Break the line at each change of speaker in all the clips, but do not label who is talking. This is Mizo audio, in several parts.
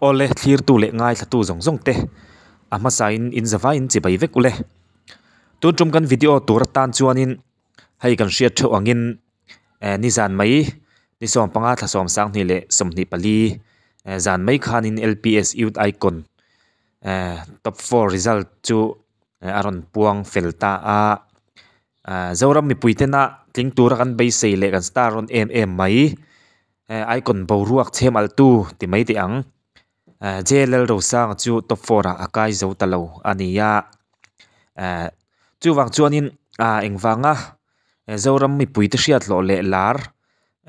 Awle thlirtu leh ngaithlatu zawng zawng te a hmasain in zavaiin chibai vek ule. Tun tum kan video tur atan chuanin hei kan hriat theuh angin eh nizan mai ni sawm panga thla sawm sanghnih leh sawmhnih pali eh zan mai khanin L_P_S youth icon eh top four result chu a rawn puang fel ta a. Ah Zoram mipui tena tling tura kan beisei leh kan star rawn em em mai eh icon boruak chhem alh tu ti mai teh ang eh J_L Rosanga chu top four ah a kai zo ta lo a ni a eh chuvang chuanin ah engvanga Zoram mipui te hriat hlawh leh lar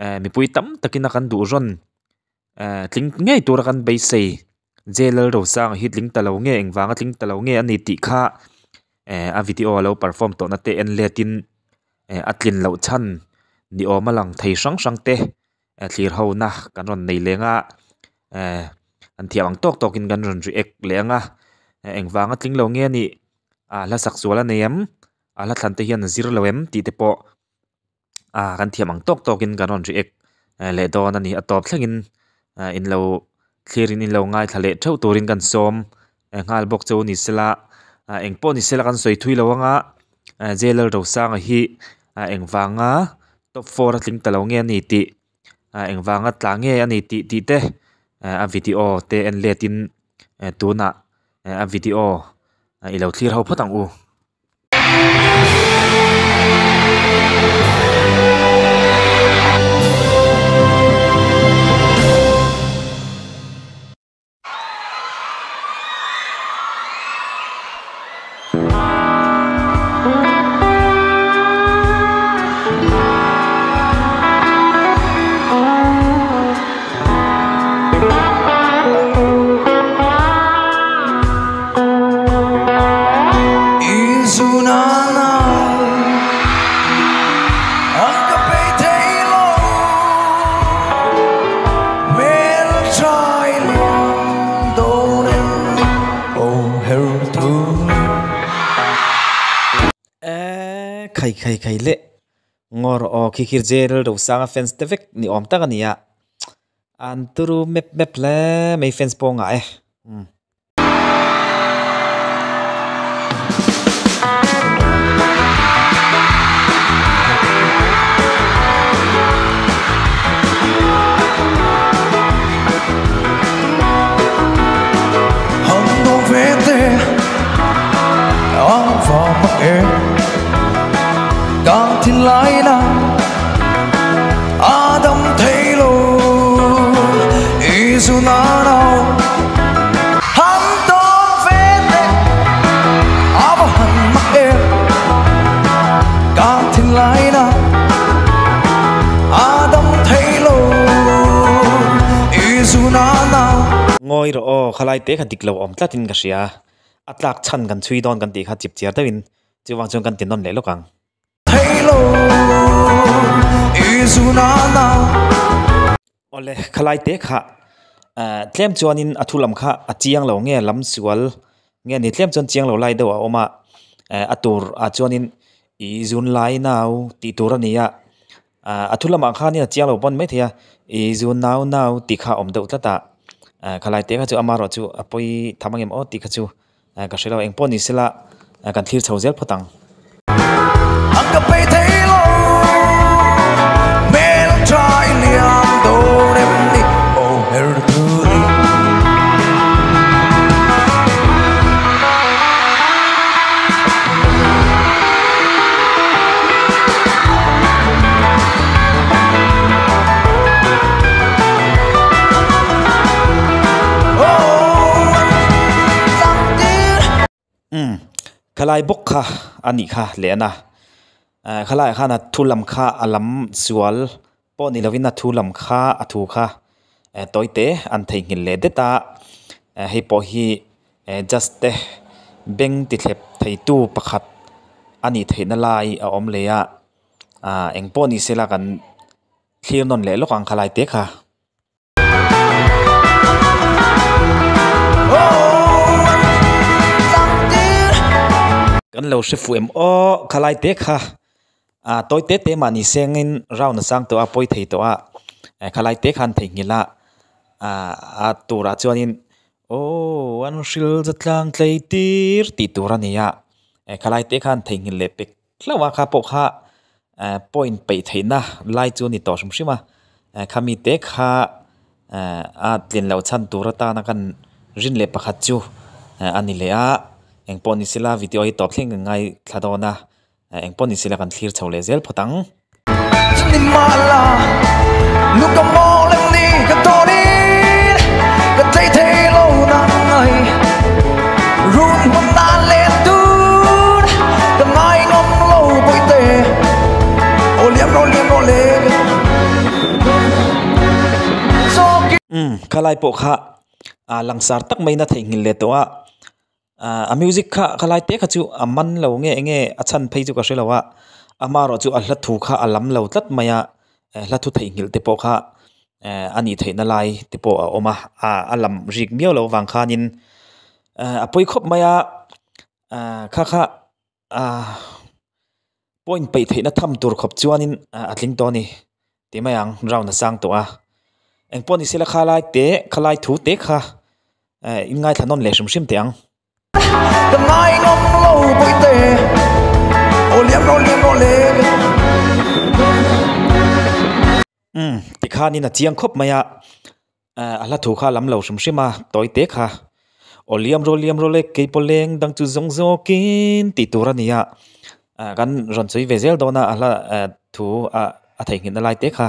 eh mipui tam takin a kan duh rawn eh tling ngei tura kan beisei J_L Rosanga hi tling ta lo nge engvanga tling ta lo nge a ni tih kha eh a video a lo perform tawh na te en let in eh a tlin loh chhan ni awm a lang thei hrang hrang te eh thlir ho na kan rawn nei leng a eh an thiam ang tawk tawk in kan rawn react leh ang a eh engvanga tling lo nge a nih ah hla sak sual a nei em a hla thlan te hian a zir lo em tih te pawh ah kan thiam ang tawk tawk in kan rawn react leh dawn a ni a tawp thlengin ah in lo thlir in in lo ngaithla leh theuh turin kan sawm nghal bawk chu ni sela ah engpawh ni sela kan sawi thui lo anga J_L Rosanga hi ah engvanga top four a tling ta lo nge a ni tih ah engvanga tla nge a ni tih tih te a video te en let in tunah a video i lo thlir ho phawt ang u. Khai khai khai le ngawr aw khi khi jail rosanga fans te vek ni awm tak a ni a an turu mep mep hle mai fans pawh a ngah e. Ngawi rawh aw, khalai te kha dik lo awm tlatin ka hria. A tlak chhan kan chhui dawn kan tih kha chip chiar deuhin chuvang chuan kan ti nawn leh lawk ang. Awle, khalai te kha tlem chuanin a thu lam kha a chiang lo nge lam sual nge ni tlem chuan chiang lo lai deuh a awm a, a tur ah chuanin i zun lai nau tih tur a ni a, a thu lamah khanin a chiang lo pawn maithei a, i zun nau nau tih kha a awm deuh tlat a, khalai te kha chu amaherawh chu a pawi tham ang em aw tih kha chu. Ka hre lo eng pawh ni sela kan thlir chho zel phawt ang. Umm khalai bawk kha a nih kha leh a na eh khalaiah khan a thu lam kha a lam sual pawh ni lovin a thu lam kha a thu kha eh tawi te an theihnghilh leh det a eh hei pawh hi eh just te beng ti thlep thei tu pakhat a nih theihna lai a awm leh a ah eng pawh ni sela kan thlir nawn leh lawk ang khalai te kha. Kan lo hre fuh em aw khalai te kha ah tawi te te mahni sengin round a sang tawh a pawi thei tawh a khalai te khan theihnghilh a ah a turah chuanin. Aw an hril zatlang tlei tir tih tur a ni a, khalai te khan theihnghilh leh pek hlauh a kha pawh kha point peih theihna lai chu a ni tawh hrim hrim a, khami te kha a tlin loh chhan tur atana kan rin leh pakhat chu a ni leh a, engpawh ni sela video hi tawp thleng kan ngaithla dawn a. Engpawh ni sela kan thlir chho leh zel phawt ang. Umm khalai pawh kha langsar tak maiin a theihnghilh leh tawh a. Ahh a music kha ka lai te kha chu a man lo nge enge a chhan phei chu ka hre lo a amaherawh chu a hla thu kha a lam lo tlat mai a hla thu theihnghilh te pawh kha eh a nih theih na lai te pawh a awm a ah a lam rik miau loh avang khanin eh a pawi khawp mai a ah kha kha ah point peih theihna tham tur khawp chuanin a tling tawh a ni tih mai ang round a sang tawh a engpawh ni sela khalai te khalai thu te kha eh in ngaithla nawn leh hrim hrim teh ang.
Ka ngai ngam lo bawihte aw liam rawh liam rawh le.
Umm tikhanin a chiang khawp mai a eh a hla thu kha a lam lo hrim hrim a tawi te kha aw liam rawh liam rawh le kei pawh leng dang chu zawng zawkin tih tur a ni a ah kan rawn sawi ve zel dawn a a hla eh thu ah a theihnghilhna lai te kha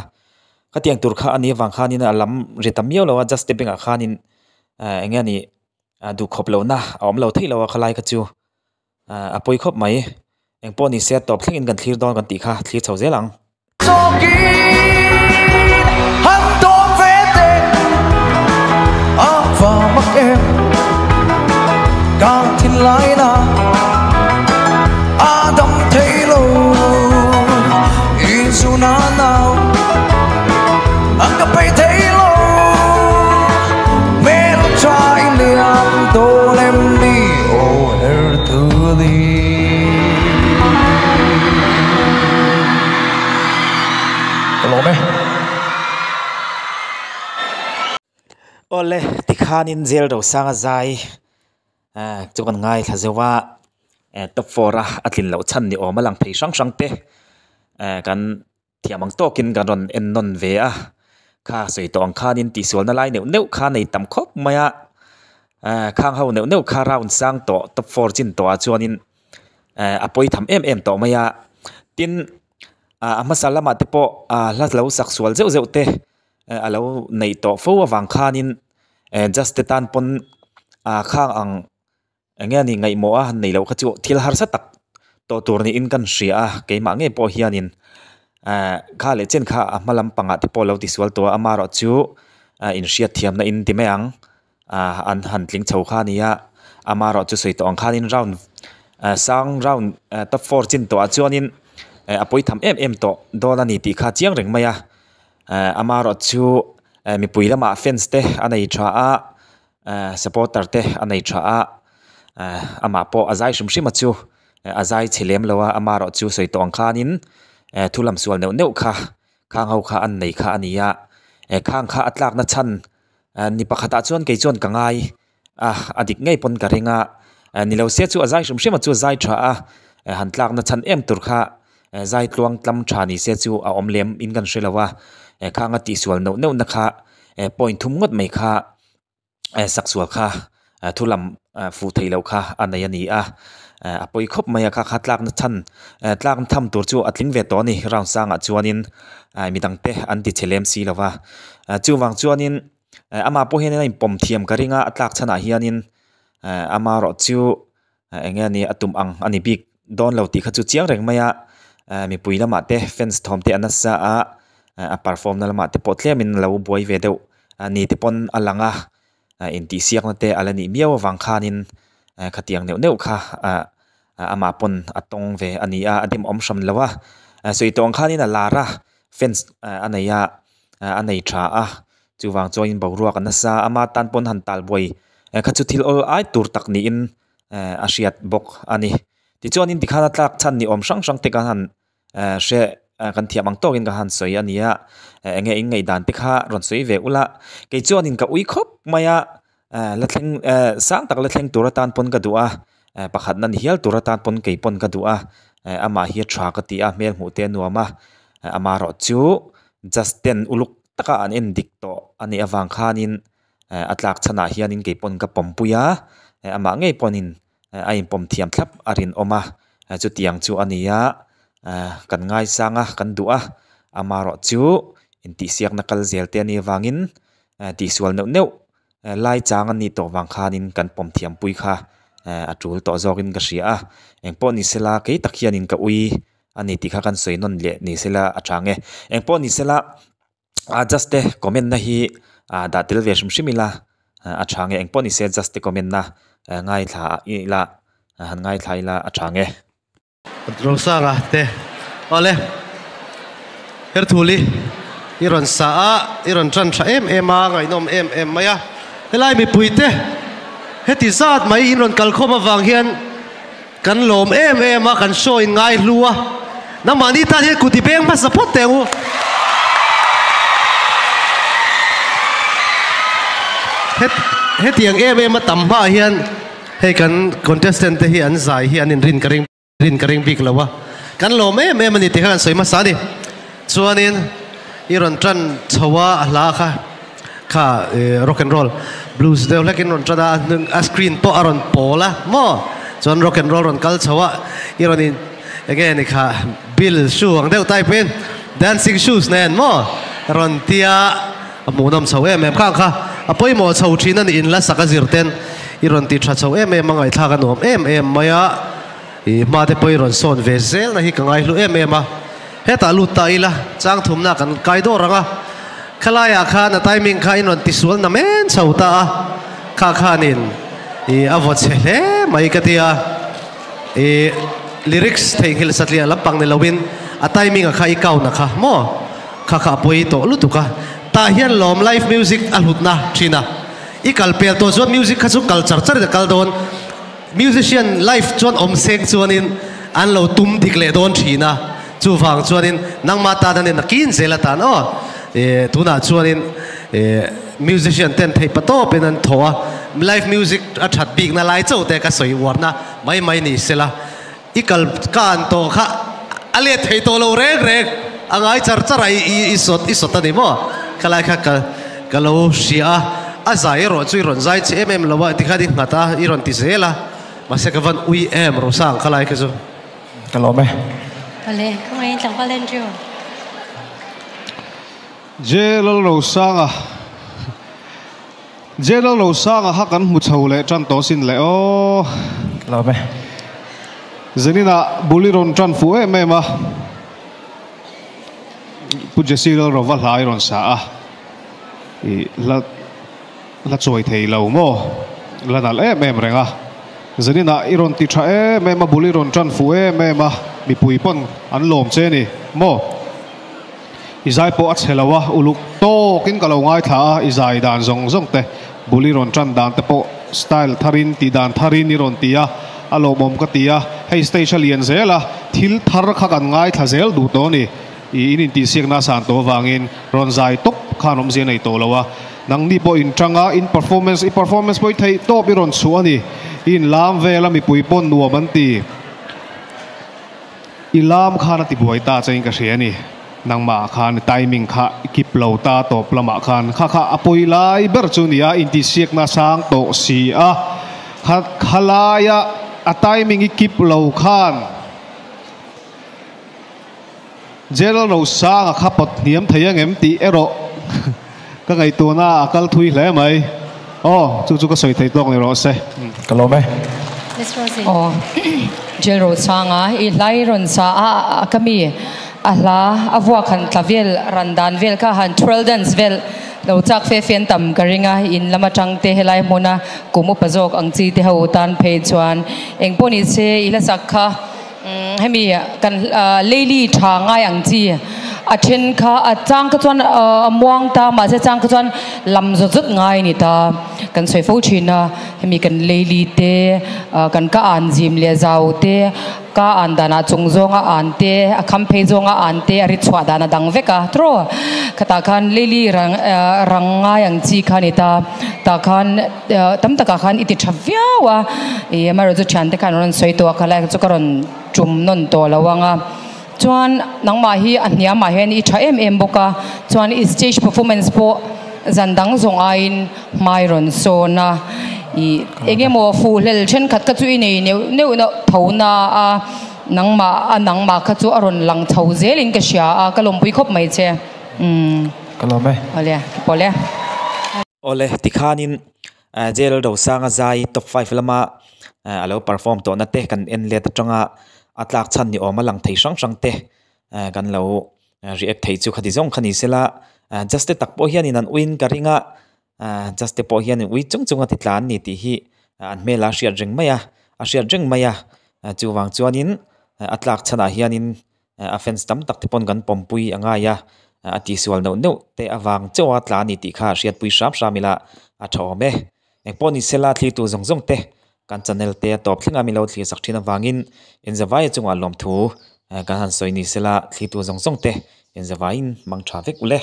khatiang tur kha a nih avang khanin a lam ri ta miau lo a just te bengah khanin eh eng nge nih duhkhawp lohna a awm lo theih lo a khalai kha chu a pawi khawp mai engpawh ni se a tawp thlengin kan thlir dawn kan tih kha thlir chho zel ang. Awle tikhanin jail rosanga zai chu kan ngaithla zeuh a top four a a tlin loh chhan ni awm a lang thei hrang hrang te kan Thiam ang tawkin kan rawn en nawn ve a, kha sawi tawh ang khanin tihsualna lai neuh neuh kha nei tam khawp mai a, eh khang ho neuh neuh kha round sang tawh top four chin tawh ah chuanin eh a pawi tham em em tawh mai a, tin ah a hmasa lamah te pawh ah hla lo sak sual zeuh zeuh te eh a lo neih tawh fo avang khanin eh just te tan pawn ah khang ang. Eng nge a nih ngaihmawh a han neih loh kha chu thil harsa tak tawh tur niin kan hria a, keimah ngei pawh hianin eh kha leh chen kha a hma lampangah te pawh lo tisual tawh a, amaherawh chu inhriat thiamna in ti mai ang ah an han tling chho kha a ni a, amaherawh chu sawi tawh ang khanin round sang round top four chin tawh ah chuanin a pawi tham em em tawh dawn a ni tih kha chiang reng mai a, eh amaherawh chu mipui lamah fans te a nei tha a. Eh supporter te a nei tha a eh amah pawh a zai hrim hrim a chu a zai chhe lem lo a amaherawh chu sawi tawh ang khanin eh thu lam sual neuh neuh kha khang ho kha an nei kha a ni a eh khang kha a tlakna chhan eh ni pakhatah chuan kei chuan ka ngai a a dik ngei pawn ka ring a eh ni lo se chu a zai hrim hrim a chu a zai tha a eh han tlakna chhan em tur kha eh zai tluang tlam tha ni se chu a awm lem in kan hre lo a eh khang a tihsual neuh neuh na kha eh point thum ngawt mai kha. eh sak sual kha eh thu lam eh fuh theih loh kha a nei a ni a eh a pawi khawp mai a kha kha tlakna chhan eh tlakna tham tur chu a tling ve tawh a ni round sangah chuanin eh midang te an ti chhe lem si lo va eh chuvang chuanin eh amah pawh hianin a inpawm thiam ka ring a a tlak chhanah hianin eh amaherawh chu eng nge ni a tum ang a ni bik dawn lo tih kha chu chiang reng mai a eh mipui lamah te fans thawm te a nasa a eh a perform na lamah te pawh tlemin lo buai ve deuh a ni te pawn a lang a eh intihsiakna te a la nih miau avang khanin eh khatiang neuh neuh kha ah amah pawn a tawng ve a ni a a demawm hran lo a eh sawi tawh ang khanin a lar a fans a nei a a nei tha a chuvang chuanin boruak a nasa a ama tan pawn han talbuai eh kha chu thil awl ai tur tak niin eh a hriat bawk a ni tichuanin tikhan a tlak chhan ni awm hrang hrang te khan han eh hre kan thiam ang tawkin ka han sawi a ni a eh eng nge in ngaihdan te kha rawn sawi ve ula kei chuanin ka ui khawp mai a. La thleng sang tak la thleng tur atan pawn ka duh a, pakhatna ni hial tur atan pawn kei pawn ka duh a, amah hi a tha ka ti a, hmel hmuh te a nuam a, amaherawh chu just ten uluk taka an en dik tawh a nih avang khanin a tlak chhanah hianin kei pawn ka pawmpui a, amah ngei pawnin a inpawm thiam thlap a rinawm a, chutiang chu a ni a, kan ngaisang a, kan duh a, amaherawh chu intihsiakna kal zel te a nih avangin tihsual neuh neuh lai chang a nih tawh vang khanin kan pawm thiam pui kha a tul tawh zawkin ka hria a, engpawh ni sela kei tak hianin ka ui a ni tih kha kan sawi nawn leh ni sela a tha ang e, engpawh ni sela a just te comment na hi dah tel ve hrim hrim ila a tha ang e, engpawh ni se just te comment na ngaithla ila han ngaithla ila a tha ang e.
Rosanga te awle Herthuli i rawn sa a i rawn tan tha em em a ngaihnawm em em mai a helai mipui te heti zat mai in rawn kalkhawm avang hian kan lawm em em a kan show in ngai hlu a nangmahni tan hian kut i beng hmasa phawt teh ang u. Hetiang em em a tam hmaah hian Hei kan contestant te hi an zai hi an inrin ka ring rin ka ring bik lo a, kan lawm em em a ni tih kha kan sawi hmasa a ni. Chuanin i rawn tan chho a, a hla kha kha rock and roll blues deuh hlekin rawn tan a, a hnung a screen pawh a rawn pawl a maw? Chuan rock and roll rawn kal chho a, i rawn in enge ni kha bill shoe ang deuh type in dancing shoes nen maw rawn tia. A hmuhnawm chho em em khang kha a pawimawh chho thin a ni in la sak a zir ten i rawn ti tha chho em em a ngaihthlak a nuam em em mai a i hma te pawh i rawn sawn ve zel na hi ka ngaihlu em em a hetah lut ta ila chang thumna kan kai dawr ang a khalai ah khan a timing kha in rawn ti sual na men chho ta a kha khanin i a vaw chhe hle mai ka tia i lyrics theihnghilh satliah lampang ni loin a timing a kha i count a kha maw. Kha kha a pawi tawh lutuk a, tah hian lawm live music a hlutna thin a, i kal pel tawh chuan music kha chu kal char char in a kal dawn, musician live chuan awm seng chuanin an lo tum dik leh dawn thin a, chuvang chuanin nangmah tan an in a kin zel atan aw, eh tunah chuanin eh musician ten theih pa tawpin an thaw a, live music a that bikna lai chauh te ka sawi uarna mai mai ni sela. I kal ka an tawh kha a let thei tawh lo reng reng a ngai char char a i i sawt i sawt a ni maw khalai kha ka ka lo hria a a zai erawh chu i rawn zai che em em lo a tikhan i nghat a i rawn ti zel a mahse ka van ui em Rosang khalai kha chu.
Ka lawm e.
Awle, khawngaih in tlangval Andrew.
J Lalrosanga General Rosanga kha kan hmu chho leh tan tawh sin le aw.
Lawm e.
Zenin ah bul i rawn tan fuh em em a. Pu Jesse Lalrova hla i rawn sa a. I hla hla chawi thei lo maw? La nalh em em reng a. Zenin ah i rawn ti tha em em a, bul i rawn tan fuh em em a. Mipui pawn an lawm che ni maw? I zai pawh a chhe lo a, uluk tawkin ka lo ngaithla a, i zai dan zawng zawng te, bul i rawn tan dan te pawh style tharin tih dan tharin i rawn ti a, a lawmawm ka ti a, hei stage a lian zel a, thil thar kha kan ngaithla zel duh tawh a ni, i in intihsiakna a san tawh avangin rawn zai tawp khan awmzia nei tawh lo a, nangni pawh in tang a, in performance, i performance pawh i theih tawp i rawn chhuah a ni, i inlam vel a mipui pawn nuam an ti. I lam khan a ti buai ta che in ka hria a ni. Nangmah khan timing kha i kip lo ta tawp lamah khan kha kha a pawi lai ber chu nia intihsiakna sang tawh si a. Kha khalaia a timing i kip lo khan General Rosanga kha pawt hniam thei angem tih erawh ka ngaihtuahna a kal thui hle mai. Aw, chu chu ka sawi thei tawk ni rawh se.
Ka lawm e.
Miss Rosie.
Aw, Jail Rosanga i hla i rawn sa a, a ka mi a hla a vuak han tla vel ran dan vel kha han twirl dance vel lo chak fe fe an tam ka ring a, in lam atang te helai hmuna kum upa zawk ang chi te ho tan phei chuan engpawh ni se i hla sak kha Hemi kan leili tha ngai ang chi a then kha a chang kha chuan a muang ta mahse chang kha chuan lam zawt zawt ngai a ni ta kan sawi fo thin a hemi kan leili te kan ka an zim leh zau te Ka an danah chung zawnga an te, a kham phei zawnga an te a ri chhuah dan a dang vek a tiraw. Khatah khan Lily rang rang ngai ang chi kha a ni ta. Tah khan tam takah khan i ti tha viau a. Ih amaherawhchu thiante khan an rawn sawi tawh a, khalai chu ka rawn tum nawn tawh lo ang a. Chuan nangmah hi a hniamah hian i tha em em bawk a, chuan i stage performance pawh zan dang zawng aiin hmai rawn sawn a, ih eng emaw fuhhlel thenkhat kha chu i nei neuh neuh neuh tho na a, nangmah a nangmah kha chu a rawn lang chho zelin ka hria a, ka lawmpui khawp mai che. Umm.
Ka lawm e.
Awle, pawle.
Awle, tikhanin Jail Rosanga zai top five lama a lo perform tawhna te kan en let atanga a tlak chhan ni awm a lang thei hrang hrang te kan lo react thei chu khati zawng kha ni sela just te tak pawh hianin an uiin ka ring a just te pawh hianin ui chung chung a ti tla an ni tih hi an hmel a hriat reng mai a a hriat reng mai a chuvang chuanin a tlak chhanah hianin a fans tam tak te pawn kan pawmpui a ngai a a tihsual neuh neuh te avang chauh a tla a ni tih kha hriatpui hram hram ila a tha awm e engpawh ni sela thlir tur zawng zawng te kan channel te a tawp thleng a milo thlir sak thin avangin inzavai chungah lawmthu kan han sawi ni sela thlir tur zawng zawng te inzavaiin mang tha vek ule.